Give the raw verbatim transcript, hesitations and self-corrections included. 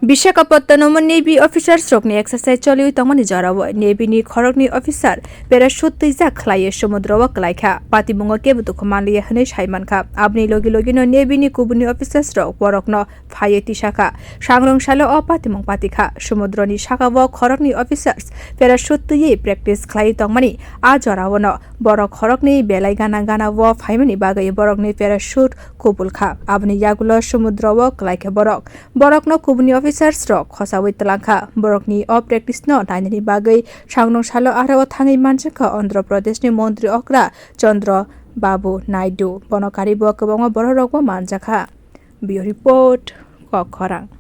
Visakhapatnam o Navy officers rokni exercise choliwi tongmani jorao Navy ni khoroknwi officer parachute twijak khlaiwi sumudro o kwlaikha. Patimungo kebo dukhu manliya hwnwi saimankha. Aboni logi logino Navy ni kubuni officers rok borokno phaiwi tisakha. Sangrong salo o patimung patikha. Sumudroni sakao khoroknwi officers parachute twiwi practice khlaiwi tongmani a joraono borok khoroknwi belai gana gana o phaimani bagwi borokni parachute kubulkha. Aboni yagulo sumudro o kwlaikha borok. Borokno kubuni officers rok khosawi twlangkha. Borokni o practice no nainani bagwi sangrong salo aro o thangwi manjakha Andhra Pradesh ni montri okra Chandra Babu Naidu. Bono karibo kwbangma borok rokbo manjakha. Bureau report, Kokkhorang.